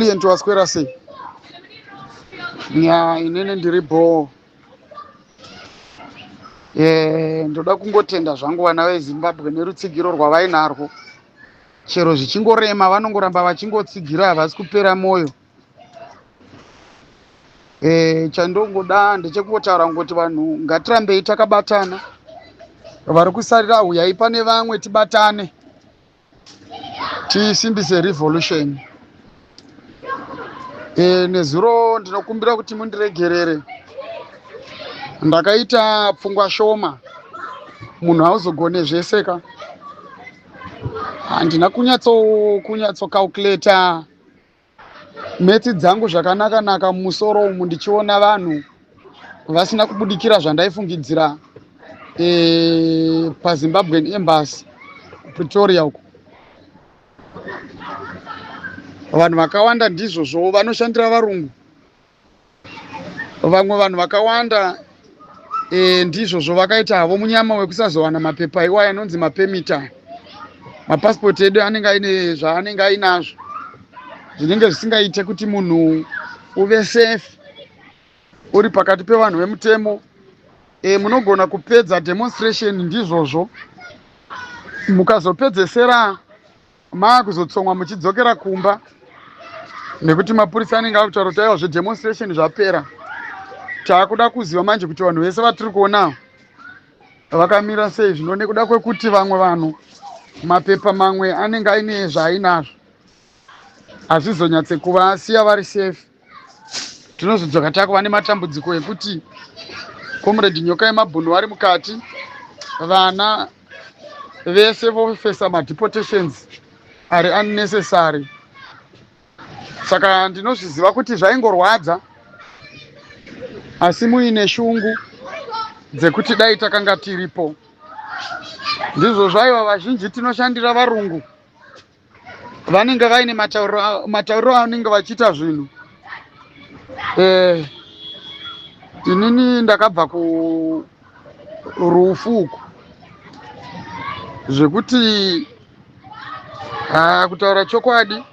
Kulient waswera sei? Nya inini ndiri bhoo. Eh, ndoda kungotenda zvangu vana veZimbabwe nerutsigiro rwavainarwo. Chero zvichingorema vanongoramba vachingotsigira havasi kupera moyo. Eh, chandongoda ndechekuotaura kungoti vanhu ngatirambei takabatana. Vari kusarira huyai pane vamwe tibatane. Tisimbise revolution. E, nezuro ndinokumbira kuti mundiregerere. Ndakaita pfungwa shoma. Munhu hauzogone zvese ka. Handina kunyatso kunyatso calculator metsi dzangu zvakanaka naka mumusoro umu ndichiona vanhu vasina kubudikira zvandaifungidzira e, paZimbabwean Embassy Pretoria uko. Vanhu vakawanda ndizvozvo vanoshandira varungu. Vamwe vanhu vakawanda e, ndizvozvo vakaita havo munyama wekusazowana mapepa iwaya anonzi mapemita. Mapasipoti edu anenge aine zvaanenge ainazvo zvinenge zvisingaite kuti munhu uve safe uri pakati pevanhu vemutemo. E, munogona kupedza demonstration ndizvozvo, mukazopedzesera maakuzotsomwa muchidzokera kumba nekuti mapurisa anenge akutaura kuti aiwa zvedemonstration zvapera, taakuda kuziva manje kuti vanhu vese vatiri kuona vakamira sei. Zvino nekuda kwekuti vamwe vanhu mapepa mamwe anenge aine zvaainazvo, hazvizonyatse kuvasiya vari safe. Tinozodzoka takuva nematambudziko ekuti Comrade Nyoka yemabhunu vari mukati, vana vese vofesa madeportations ari unnecessary. Saka ndinozviziva kuti zvaingorwadza, asi muine shungu dzekuti dai takanga tiripo. Ndizvo zvaiva vazhinji tinoshandira varungu vanenge vaine matauriro anenge vachiita zvinhu. Eh, inini ndakabva kurufu uku zvekuti kutaura chokwadi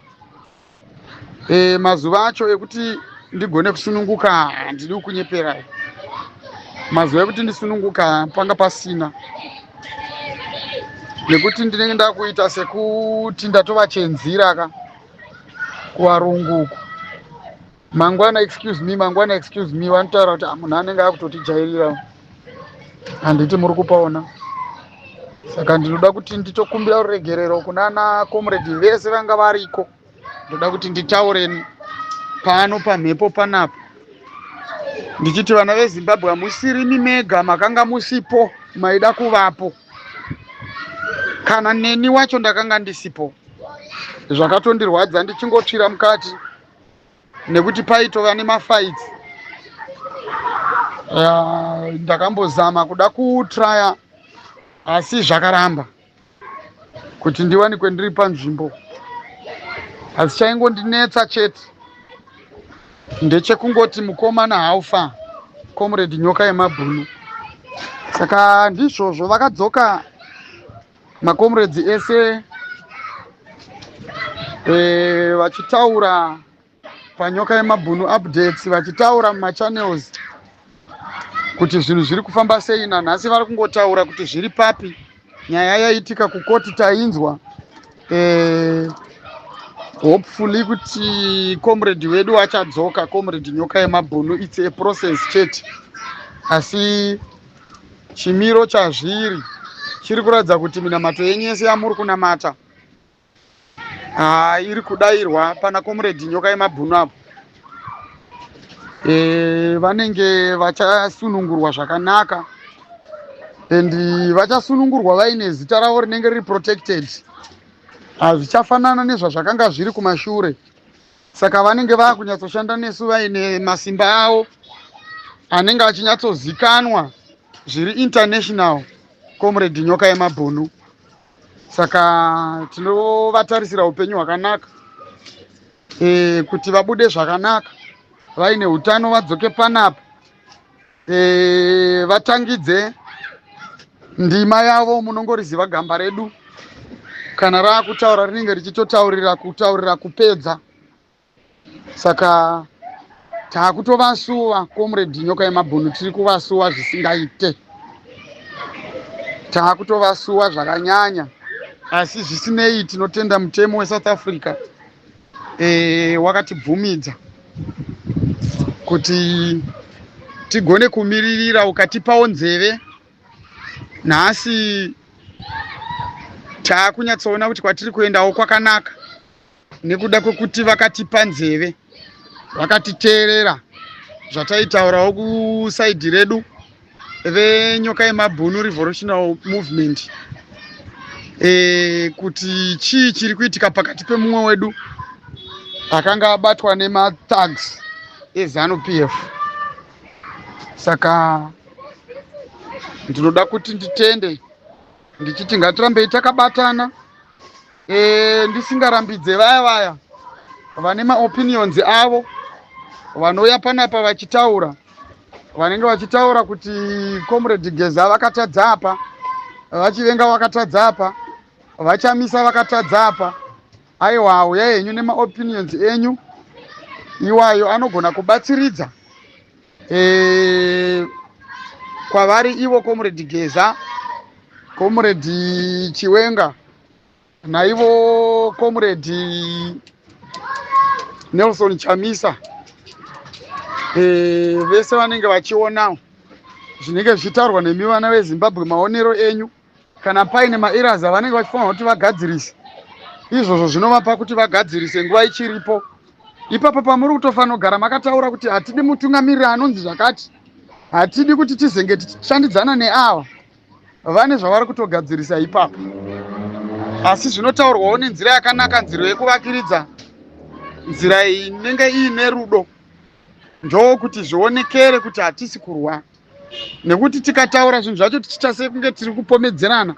e, mazuva acho ekuti ndigone kusununguka handidi kukunyeperai, mazuva ekuti ndisununguka panga pasina, nekuti ndinenge ndakuita sekuti ndatova chenzira ka kuvarungu uku. Mangwana excuse me, mangwana excuse me, vanotaura kuti munhu anenge akutotijairira, handiti muri kupaona? Saka ndinoda kuti nditokumbira ruregerero kunana comrade vese vanga variko. Ndoda kuti nditaure pano pamhepo panapa ndichiti vana veZimbabwe, hamusirimi mega makanga musipo maida kuvapo. Kana neni wacho ndakanga ndisipo, zvakatondirwadza ndichingotsvira mukati nekuti paitova nemafights. Ndakambozama kuda kutraya asi zvakaramba kuti ndiwanikwe ndiri panzvimbo. Asi chaingondinetsa chete ndechekungoti mukomana haufa Comrade Nyoka yemabhunu. Saka ndizvozvo, vakadzoka macomrades ese e, vachitaura panyoka yemabhunu updates, vachitaura mumachannels kuti zvinhu zviri kufamba sei. Nanhasi vari kungotaura kuti zviri papi. Nyaya yaitika kukoti tainzwa. E, hopefully kuti comrade wedu achadzoka, Comrade Nyoka yemabhunu. It's a process chete, asi chimiro chazviri chiri kuratidza kuti minamato yenyu yese yamuri kunamata iri kudayirwa pana Comrade Nyoka yemabhunu apo. E, vanenge vachasunungurwa zvakanaka and vachasunungurwa vaine zita ravo rinenge riri protected, hazvichafanana nezvazvakanga zviri kumashure. Saka vanenge vakunyatsoshanda nesu vaine masimba avo anenge achinyatsozikanwa zviri international, Comrade Nyoka yemabhunu. Saka tinovatarisira upenyu hwakanaka e, kuti vabude zvakanaka vaine utano, vadzoke panapa e, vatangidze ndima yavo. Munongoriziva gamba redu, kana raakutaura rinenge richitotaurira kutaurira kupedza. Saka taakutovasuwa, Comrade Nyoka Yemabhunu, tiri kuvasuwa zvisingaite, taakutovasuwa zvakanyanya. Asi zvisinei, tinotenda mutemo weSouth Africa wakatibvumidza kuti tigone kumiririra, ukatipawo nzeve. Nhasi taakunyatsoona kuti kwatiri kuendawo kwakanaka nekuda kwekuti vakatipa nzeve, vakatiteerera zvataitaurawo kuside redu veNyoka Yemabhunu Revolutionary Movement, kuti chii chiri kuitika pakati pemumwe wedu akanga abatwa nemathugs eZANU PF. Saka ndinoda kuti nditende ndichiti ngatirambei takabatana, ndisingarambidze vaya vaya vane maopinions avo vanouya panapa vachitaura, vanenge vachitaura kuti Comrade Geza vakatadza apa, VaChiwenga vakatadza apa, VaChamisa vakatadza apa. Aiwa, uyai henyu nemaopinions enyu iwayo, anogona kubatsiridza kwavari ivo Comrade Geza, Comrade Chiwenga naivo Comrade Nelson Chamisa, vese vanenge vachionawo zvinenge zvichitaurwa nemi vana veZimbabwe, maonero enyu. Kana paine maerrors avanenge vachifanira kuti vagadzirise, izvozvo zvinovapa kuti vagadzirise nguva ichiripo. Ipapo pamuri kutofanira kugara makataura kuti hatidi mutungamiriri anonzi zvakati, hatidi kuti tizenge tichishandidzana neava vane zvavari kutogadzirisa ipapo. Asi zvinotaurwawo nenzira yakanaka, nzira yekuvakiridza, nzira inenge iine rudo, ndokuti zvionekere kuti hatisi kurwa, nekuti tikataura zvinhu zvacho tichiita sekunge tiri kupomedzerana,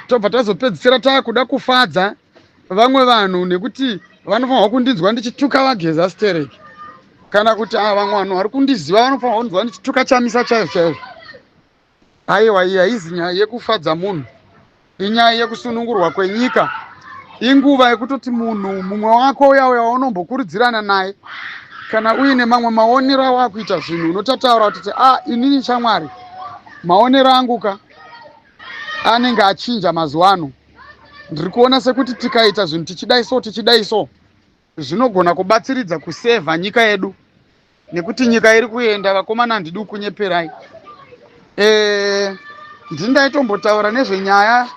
tobva tazopedzisira taakuda kufadza vamwe vanhu, nekuti vanofanirwa kundinzwa ndichituka vaGeza stereki, kana kuti a vamwe vanhu vari kundiziva vanofanirwa kundinzwa ndichituka Chamisa chaizvo chaizvo. Aiwa, iyi haizi nyaya yekufadza munhu, inyaya yekusunungurwa kwenyika. Inguva yekutoti munhu mumwe wako uya uya waunombokurudzirana naye, kana uine mamwe maonero awakuita zvinhu, unototaura kuti, "A ah, inini shamwari, maonero angu ka anenge achinja mazuva ano. Ndiri kuona sekuti tikaita zvinhu tichidai so, tichidai so, zvinogona kubatsiridza kusevha nyika yedu, nekuti nyika iri kuenda." Vakomana, handidi kunyeperai. Ndindaitombotaura nezvenyaya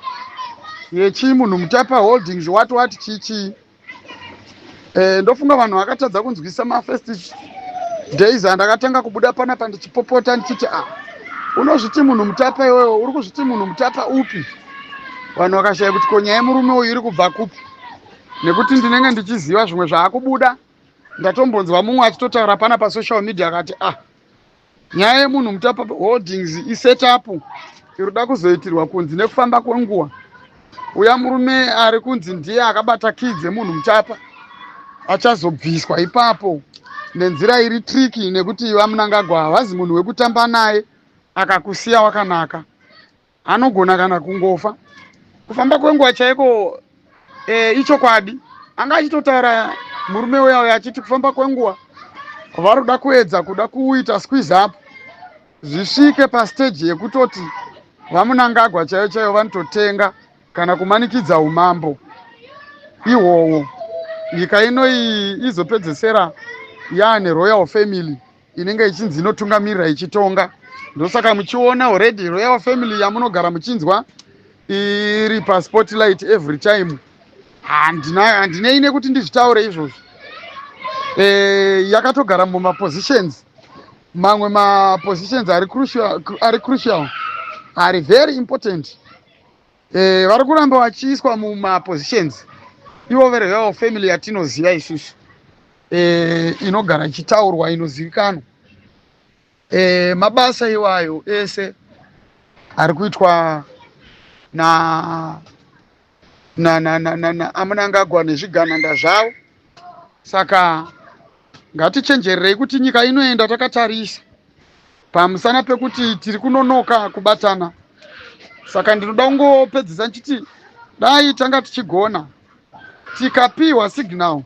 yechiMunhu Mutapa Holdings, what what, chii chii. Ndofunga vanhu vakatadza kunzwisa mafirst days andakatanga kubuda panapa ndichipopota ndichiti, "A ah, unozviti Munhu Mutapa iwewe, uri kuzviti Munhu Mutapa upi?" Vanhu vakashaya kuti ko nyaya yemurume uyu iri kubva kupi, nekuti ndinenge ndichiziva zvimwe zvaakubuda. Ndatombonzwa mumwe achitotaura pana pasocial media akati, "Ah, nyaya yeMunhu Mutapa Holdings isetup iri kuzoitirwa kunzi nekufamba kwenguva uya murume ari kunzi ndiye akabata key dzeMunhu Mutapa achazobviswa ipapo nenzira iri tricky, nekuti vaMunangagwa havazi munhu wekutamba naye. Akakusiya wakanaka, anogona kana kungofa kufamba kwenguva chaiko." Ichokwadi, anga achitotaura murume uya uya achiti kufamba kwenguva vari kuda kuedza kuda kuita squeeze up zvisvike pastage yekutoti vaMunangagwa chaiyo chaiyo vanototenga kana kumanikidza umambo ihwohwo, nyika ino iyi izopedzesera yaane royal family inenge ichinzi inotungamirira, ichitonga. Ndosaka muchiona already royal family yamunogara muchinzwa iri paspotlight every time. Handinei nekuti ndizvitaure izvozvo. Yakatogara mumapositions, mamwe mapositions ari crucial, ari crucial, ari very important. Vari kuramba vachiiswa mumapositions ivo veroyal family yatinoziva isusu, inogara ichitaurwa, inozivikanwa. Mabasa iwayo ese ari kuitwa na na na na na na aMunangagwa nezvigananda zvavo. Saka ngatichenjererei kuti nyika inoenda takatarisa pamusana pekuti tiri kunonoka kubatana. Saka ndinoda kungopedzisa ndichiti dai tanga tichigona tikapiwa signal.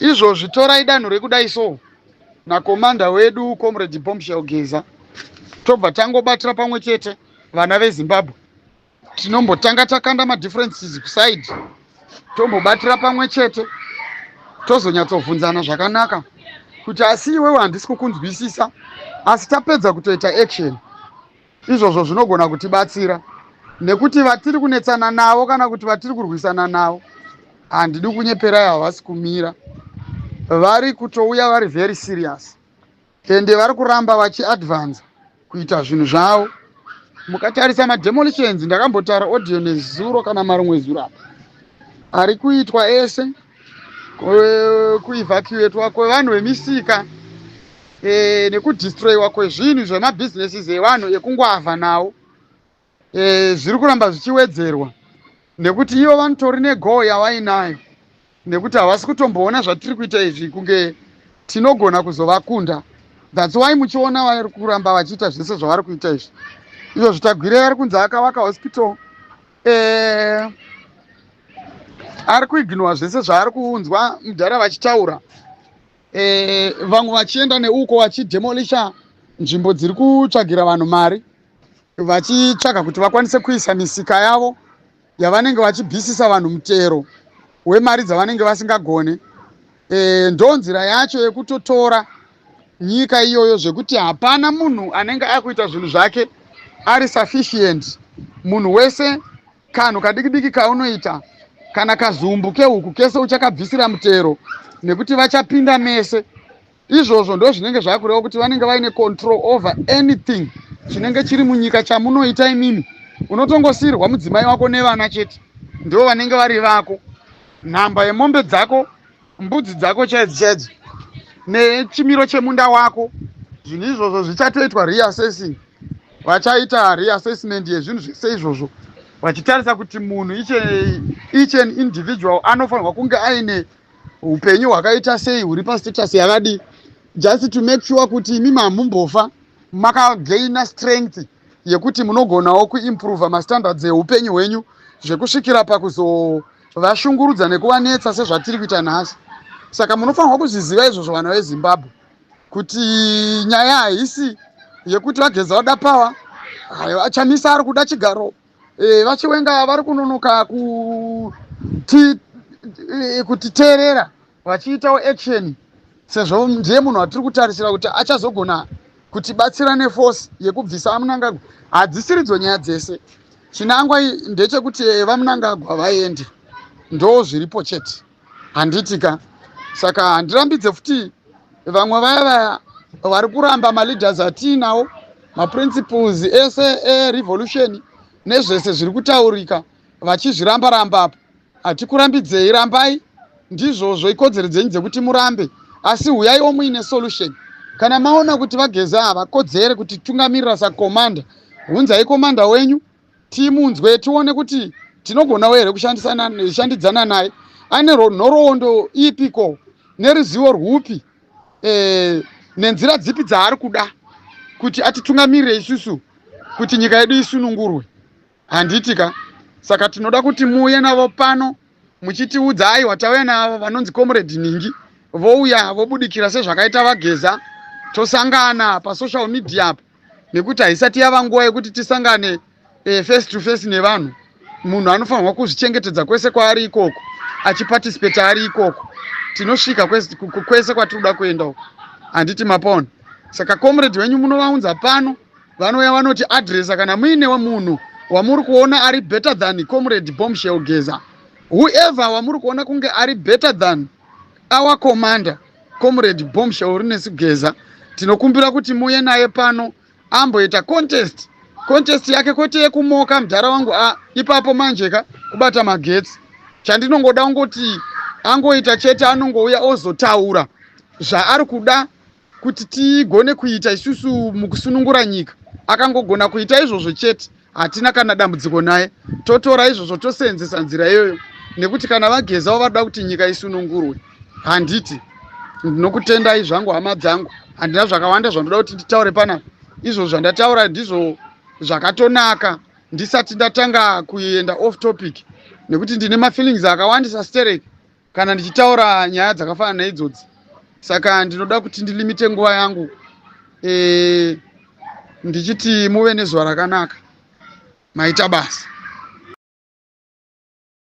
Izvozvi torai danho rekudai so nakomanda wedu Comrade Bombshell Geza, tobva tangobatira pamwe chete vana veZimbabwe. Tinombotanga takanda madifferences kuside, tombobatira pamwe chete, tozonyatsobvunzana zvakanaka kuti asi iwewe handisi kukunzwisisa, asi tapedza kutoita action. Izvozvo zvinogona kutibatsira nekuti vatiri kunetsana navo kana kuti vatiri kurwisana navo, handidi kunyeperai, havasi kumira, vari kutouya vari very serious ende vari kuramba vachiadvansa kuita zvinhu zvavo. Mukatarisa mademolitions, ndakambotaura audio nezuro kana marumwe zuro apa, ari kuitwa ese kuevacuatwa kwevanhu vemisika nekudestroyiwa kwezvinhu zvemabhizinesis evanhu ekungwavha nawo, zviri kuramba zvichiwedzerwa nekuti ivo vanotori negoal yavainayo, nekuti havasi kutomboona zvatiri kuita izvi kunge tinogona kuzovakunda. That's why muchiona vari kuramba vachiita zvese zvavari kuita izvi. Izvo zviTagwirei ari kunzi akavaka hospital, ari kuignora zvese zvaari kuunzwa mudhara vachitaura, vamwe vachienda neuko vachidemolisha nzvimbo dziri kutsvagira vanhu mari, vachitsvaga kuti vakwanise kuisa misika yavo yavanenge vachibvisisa vanhu mutero wemari dzavanenge vasingagone. Ndo nzira yacho yekutotora nyika iyoyo, zvekuti hapana munhu anenge akuita zvinhu zvake ari sufficient. Munhu wese, kanhu kadiki diki kaunoita kana kazumbu kehuku kese, uchakabvisira mutero nekuti vachapinda mese. Izvozvo ndo zvinenge zvakureva kuti vanenge vaine control over anything chinenge chiri munyika chamunoita imimi. Unotongosiyirwa mudzimai wako nevana chete, ndo vanenge vari vako. Nhamba yemombe dzako, mbudzi dzako chaidzo chaidzo, nechimiro chemunda wako, zvinhu izvozvo zvichatoitwa reassessing. Vachaita reassessment yezvinhu zvese izvozvo, vachitarisa kuti munhu each an individual anofanirwa kunge aine upenyu hwakaita sei, huri pastatus yakadii, just to make sure kuti imimi hamumbofa makagaina strength yekuti munogonawo kuimprova mastandards eupenyu hwenyu zvekusvikira pakuzovashungurudza nekuvanetsa sezvatiri kuita nhasi. Saka munofanirwa kuzviziva izvozvo, vana veZimbabwe, kuti nyaya haisi yekuti vaGeza vada power, Chamisa ari kuda chigaro, vaChiwenga vari kunonoka kutiteerera vachiitawo action, sezvo ndiye munhu watiri kutarisira kuti achazogona kutibatsira neforce yekubvisa vaMnangagwa. Hadzisiridzo nyaya dzese. Chinangwa ndechekuti vaMnangagwa vaende, ndo zviripo chete, handitika? Saka handirambidze futi vamwe vaya vaya vari kuramba maleaders atiinawo, maprinciples ese erevolution nezvese zviri kutaurika, vachizviramba ramba apo. Hatikurambidzei, rambai, ndizvozvo, ikodzero dzenyu dzekuti murambe, asi uyaiwo muine solution. Kana maona kuti vaGeza havakodzere kuti tungamirira sakomanda, hunzai komanda wenyu timunzwe, tione kuti tinogonawo here kushandidzana naye, ane nhoroondo ipiko neruzivo rwupi, nenzira dzipi dzaari kuda kuti atitungamirire isusu kuti nyika yedu isunungurwe, handiti ka? Saka tinoda kuti muuye navo pano muchitiudza, aiwa, tauya navo vanonzi Comrade Ningi, vouya vobudikira sezvakaita vaGeza, tosangana pasocial media apo, nekuti haisati yava nguva yekuti tisangane face to face nevanhu. Munhu anofanirwa kuzvichengetedza kwese kwaari ikoko, achiparticipate ari ikoko. Tinosvika kwese kwatiri kuda kuenda uko, handiti mapona? Saka comrade wenyu munovaunza pano, vanouya vanoti adresa. Kana muine munhu wamuri kuona ari better than Comrade Bombshell Geza, whoever wamuri kuona kunge ari better than our commander Comrade Bombshell Rinesi Geza, tinokumbira kuti muuye naye pano amboita contest yake, kwete yekumoka mudhara wangu. A, ipapo manje ka kubata magetsi. Chandinongoda kungoti angoita chete, anongouya ozotaura zvaari kuda kuti tigone kuita isusu mukusunungura nyika. Akangogona kuita izvozvo chete, hatina kana dambudziko naye. Totora izvozvo, tosenzesa nzira iyoyo, nekuti kana vaGezawo varoda kuti nyika isunungurwe, handiti? Ndinokutendai zvangu, hama dzangu. Handina zvakawanda zvandoda kuti nditaure panapa. Izvozvo zvandataura ndizvo zvakatonaka ndisati ndatanga kuenda off topic, nekuti ndine mafeelings akawandisa sterek. Kana ndichitaura nyaya dzakafanana neidzodzi, saka ndinoda kuti ndilimite nguva yangu, ndichiti muve nezuva rakanaka. Maita basa.